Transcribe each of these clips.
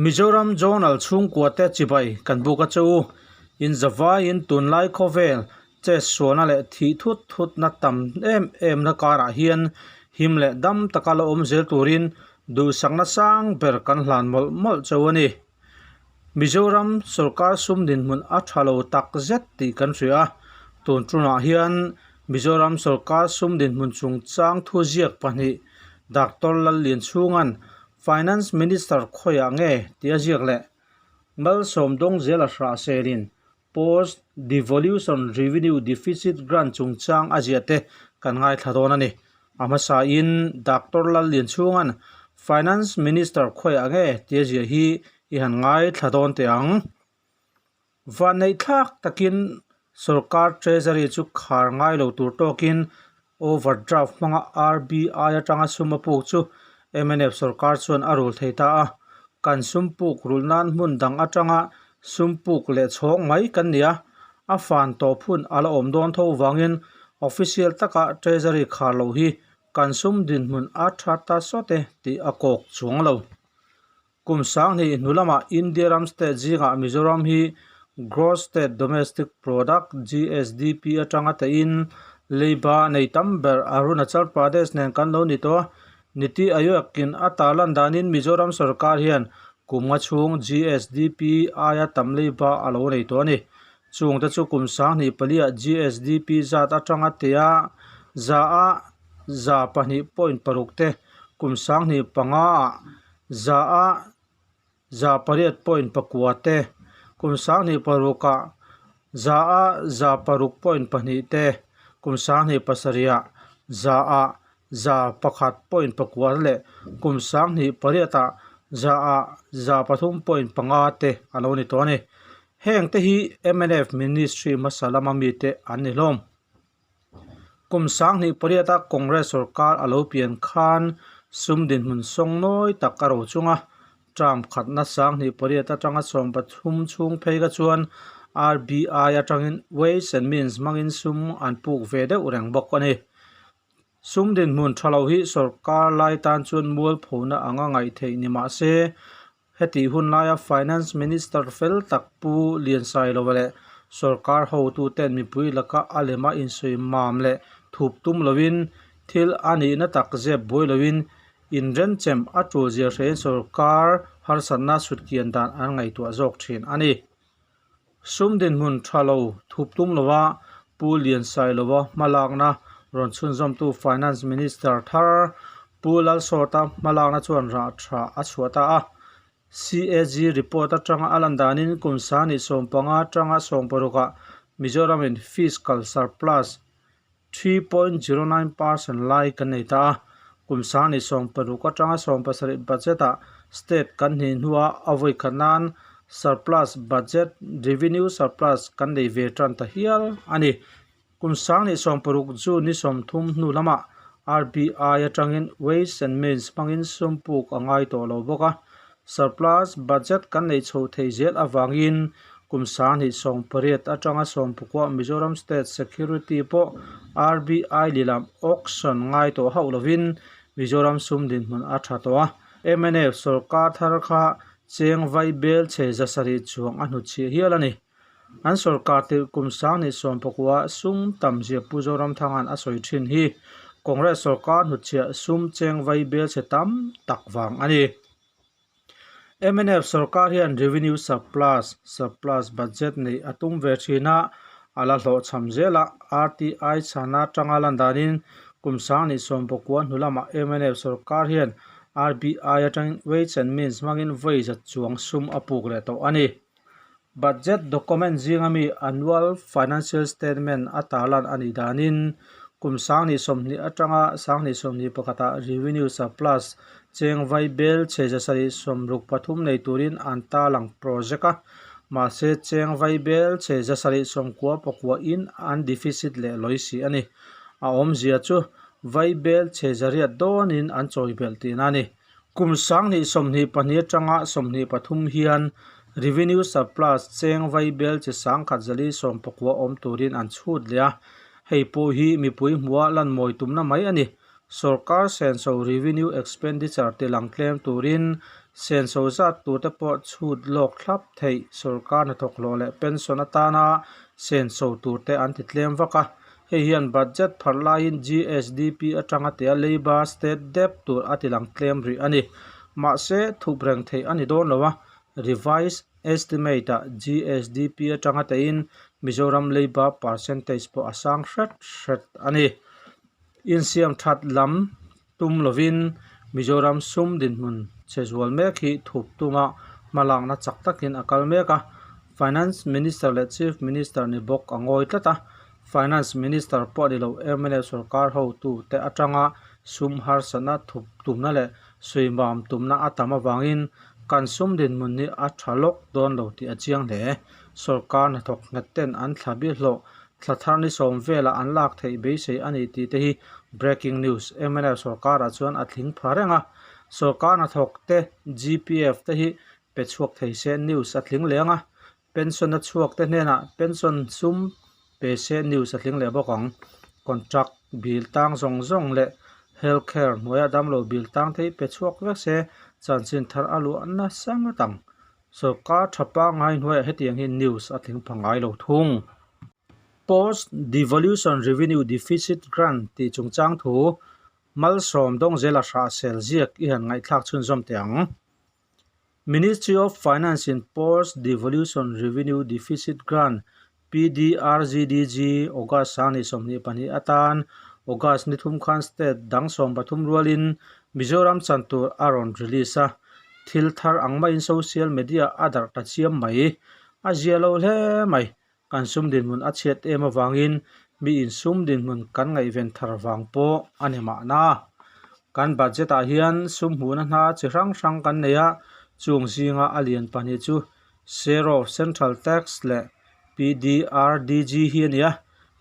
Mizoram Journal chhungkuate chibai kan buk a che u. Inzavaiin tunlai khawvel chet sualna leh thih thut thutna tam em em na karah hian him leh dam taka la awm zel turin duhsakna sang ber kan hlan mawlh mawlh cheu a ni. Mizoram sorkar sum dinhmun a tha lo tak zet tih kan hria a, tun tunah hian Mizoram sorkar sum dinhmun chungchang thuziak pahnih Doctor Lallianchhunga'n Finance Minister khawiah nge tih a ziak leh Malsawm Dawngzela Hrahselin Post Devolution Revenue Deficit Grant chungchang a ziah te kan ngaithla dawn a ni. A hmasain Doctor Lallianchhunga'n Finance Minister khawiah nge tih a ziah hi i han ngaithla dawn teh ang. Vanneih thlak takin sorkar Treasury chu khar ngai lo tur tawkin overdraft hmanga RBI atanga sum a puk chu mnf sorkar chuan a rul thei ta a. Kan sum puk rulh nan hmun dang atanga sum puk leh chhawng mai kan ni a, a fan tawp hun a la awm dawn tho vangin official taka Treasury khar lo hi kan sum dinhmun a tha ta sawt e tih a kawk chuang lo. Kum sanghnih hnu lamah India ram state zingah Mizoram hi Gross State Domestic Product, GSDP, atanga teihin leiba nei tam ber Arunachal Pradesh nen kan lo ni tawh a. Niti Aayog-in a tarlan danin Mizoram sorkar hian kum nga chhung GSDP aia tam leiba a lo nei tawh a ni. Chungte chu kum sanghnih paliah GSDP zat atanga tia za a 2.6 te, kum 25 ah 8.9 te, kum 26 ah 6.2 te, kum 27 ah 1.9 leh kum 28 ah 3.5 te a lo ni tawh a ni. Heng te hi mnf Ministry hmasa lama mite an ni hlawm. Kum 28 a Congress sorkar a lo pian khan sum dinhmun sawng nawi tak a ro chung a, term khatna 28 atanga 13 chhung phei kha chuan RBI atangin Ways and Means hmangin sum an puk ve deuh reng bawk a ni. Sum dinhmun tha lo hi sorkar lai tan chuan mualphona anga ngaih theih ni mah se, Hetih hun laia Finance Minister fel tak Pu Liansailova leh sorkar hotuten mipui laka a lema insawi mam leh thup tum loin thil a nihna tak zep buai loin inrenchem a tul zia hrein sorkar harsatna sutkian dan an ngaihtuah zawk thin a ni. Sum dinhmun tha lo thup tum lova Pu Liansailova hmalakna rawn chhunzawmtu Finance Minister thar Pu Lalsawta hmalakna chuan rah tha a chhuah ta a. CAG report atanga a lan danin kum sangni 15 atanga 16 ah Mizoramin fiscal surplus 3.09% lai kan nei ta a. Kum sangni 16 atanga 17 budget-ah state kan hnih hnuah a vawi khat nan surplus budget, revenue surplus, kan nei ve tan ta hial a ni. Kum 2016 June ni 30 hnu lamah RBI atangin Ways and Means hmangin sum puk a ngai tawh lo bawk a. Surplus budget kan neih chho thei zel avangin kum 2018 atanga 19 Mizoram State Security pawh RBI lilam auction ngai tawh hauh lovin Mizoram sum dinhmun a tha tawh a. Mnf sorkar thar kha cheng vai bel chhe 700 chuang a hnutchhiah hial a ni. An sorkar tirh kum 2019 sum tam zia Pu Zoramthanga'n a sawi thin hi Congress sorkar hnutchhiah sum cheng vai bel chhe tam tak vang a ni. Mnf sorkar hian revenue surplus, surplus budget neih a tum ve thin a, a la hlawhchham zel a. RTI chhana atanga lan danin kum 2019 hnu lamah mnf sorkar hian RBI atangin Ways and Means hmangin vawi zat chuang sum a puk leh tawh a ni. Budget document zinga mi Annual Financial Statement a tarlan a nih danin kum 2020 atanga 2021 ah revenue surplus cheng vai bel chhe 763 nei turin an tarlang project a, mahse cheng vai bel chhe 799 in an deficit leh lawi si a ni. A awmzia chu vai bel chhe 800 dawnin an chawi belh tihna a ni. Kum 2024 atanga 23 hian revenue surplus cheng vai bel chi 1,119 awm turin an chhut leh a, hei pawh hi mipui hmuha lan mawi tumna mai a ni. Sorkar senso revenue expenditure ti lang tlem turin Senso zat turte pawh chhut lawk thlap theih sorkar hnathawk hlawh leh pension atana senso turte an ti tlem vak a. Hei hian budget pharh laiin GSDP atanga tia leiba state debt tur a tilang tlem rih a ni. Mahse, thup reng theih a ni dawn lo a, revised estimate-ah GSDP atanga teiin Mizoram leiba percentage pawh a sang hret hret a ni. Insiam that lam tum lovin Mizoram sum dinhmun che zual mek hi thup tuma hmalakna chak takin a kal mek a. Finance Minister leh Chief Minister ni bawk a ngawi tlat a. Finance Minister pawh ni lo mla sorkar hotute atanga sum harsatna thup tumna leh suimam tumna a tam avangin kan sum dinhmun hi a tha lawk dawn lo tih a chiang hle. Sorkar hnathawk nghet ten an thla bi hlawh Thla thar ni sawm velah an lak theih beisei a ni tih te hi breaking news mnf sorkarah chuan a tling pha reng a. Sorkar hnathawk te GPF te hi pe chhuak thei se news a tling leng a. Pension a chhuak te hnenah pension sum pe se news a tling leh bawk ang. Contract bill tang zawng zawng leh health care hnuaia damlo bill tang te hi pe chhuak vek se chanchin thar a luah nasa ngawt ang. Sorkar tha pangngai hnuaiah hetiang hi news a tling pha ngai lo thung. Post Devolution Revenue Deficit Grant tih chungchang thu Malsawm Dawngzela Hrahsel ziak i han ngaihthlak chhunzawm teh ang. Ministry of Finance in Post Devolution Revenue Deficit Grant, PDRGDG, August 2022 atan August ni thum khan state dang 13 rualin Mizoram chan tur a rawn release a, thil thar ang maiin social media a darh ta chiam mai. A zia lo hle mai. Kan sum dinhmun a chhiat em avangin mi insum dinhmun kan ngaihven thar vang pawh a ni mahna. Kan budget ah hian sum hmuhna hna chi hrang hrang kan nei a, chung zinga a lian pahnih chu Share of Central Tax leh PDRDG hi a ni a.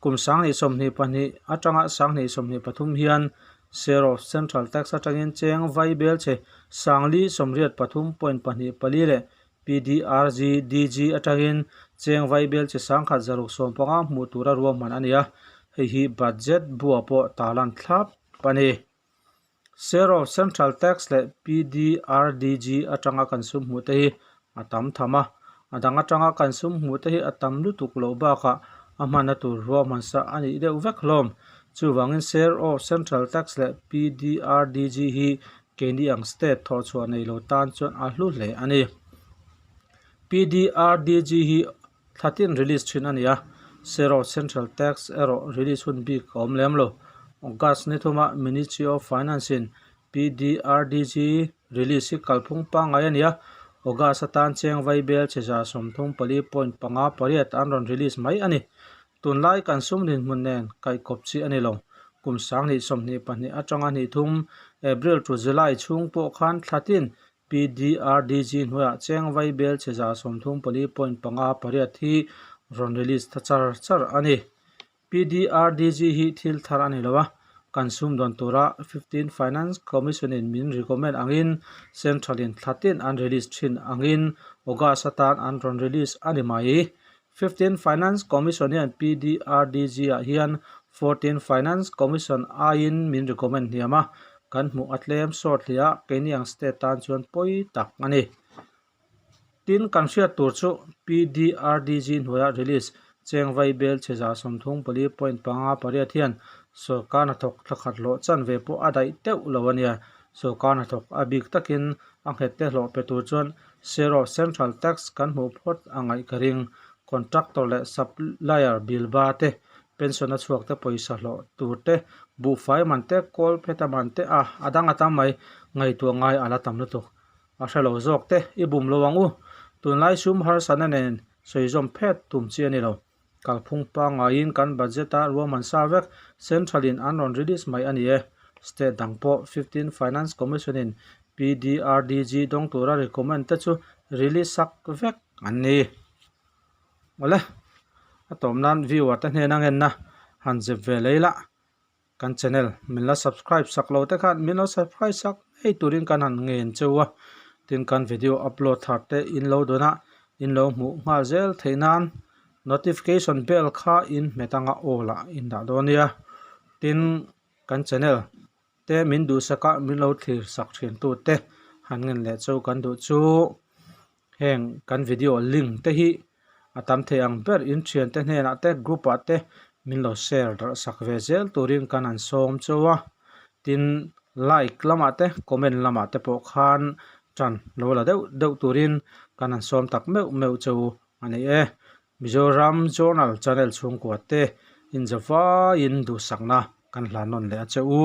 Kum 2022 atanga 2023 hian Share of Central Tax atangin cheng vai bel che 483.24 leh PDRGDG atangin cheng vaibel chi 1650 hmuh tura ruahman a ni a, hei hi budget buah pawh tarlan thlap a ni. Share of Central Tax leh PDRDG atanga kan sum hmuh te hi a tam tham a, a dang atanga kan sum hmuh te hi a tam lutuk loh bakah a hmanna tur ruahman sa a nih deuh vek hlawm. Chuvangin Share of Central Tax leh PDRDG hi Keini ang state thawhchhuah nei lo tan chuan a hlu hle a ni. PDRDG hi thla tin release thin a ni a, Sero Central Tax erawh release hun bik a awm lem lo. August ni thuma Ministry of Finance in PDRDG release hi kalphung pangngai a ni a, August atan cheng vaibel che 34.58 an rawn release mai a ni. Tunlai kan sum dinhmun nen kaihkawp chi a ni lo. Kum 2022 atanga hnih thum, April to July chhung pawh khan thlatin PDRDG hnuaiah cheng vaibel che 34.58 hi rawn release ta char char a ni. PDRDG hi thil thar a ni lo a, kan sum dawn tura 15 Finance Commission in min recommend angin Central in thlatin an release thin angin August atan an rawn release a ni mai. 15 Finance Commission hian PDRDG ah hian 14 Finance Commission aiin min recommend hniam a, kan hmuh a tlem sawt hle a, keini ang state tan chuan pawi tak a ni. Tin, kan hriat tur chu PDRDG hnuaia release cheng vai bel che 34.58 hian sorkar hnathawk thlakhat hlawh chanve pawh a daih teuh lo a nia. Sorkar hnathawk a bik takin a nghet te hlawh pe tur chuan Share of Central Tax kan hmuh phawt a ngaih ka ring. Contractor leh supplier bill ba te, pension a chhuak te pawisa hlawh tur te, buhfai man te, kawl pheta man te a a dang a tam mai ngaihtuah ngai a la tam lutuk. A hre lo zawk te i bum lo ang u. Tunlai sum harsatna nen sawizawm phet tum chi a ni lo. Kalphung pangaiin kan budget a ruahman sa vek Central in an rawn release mai a ni e. State dang pawh 15 Finance Commission in PDRDG dawng tura recommend te chu release sak vek an ni. Awle, a tawm nan viewer te hnena ngenna han zep ve lei la. Kan channel min la subscribe sak lo te khan min lo subscribe sak ngei turin kan han ngen cheu a, tin kan video upload thar te in lo dawn a, in lo hmuh nghal zel theih nan notification bell kha in hmet anga aw lah in dah dawn nia, tin kan channel te min duhsak a min lo thlir sak thin tu te. han ngen leh chu kan duh chu heng kan video link te hi a tam thei ang ber in thiante hnenah te group ah te min lo share darh sak ve zel turin kan han sawm chauh a tin like lamah te comment lamah te pawh khan tan lo la deuh deuh turin kan han sawm tak meuh meuh chauh a ni e. Mizoram Journal channel chhungkua te inzavaiin duhsakna kan hlan nawn leh a che u.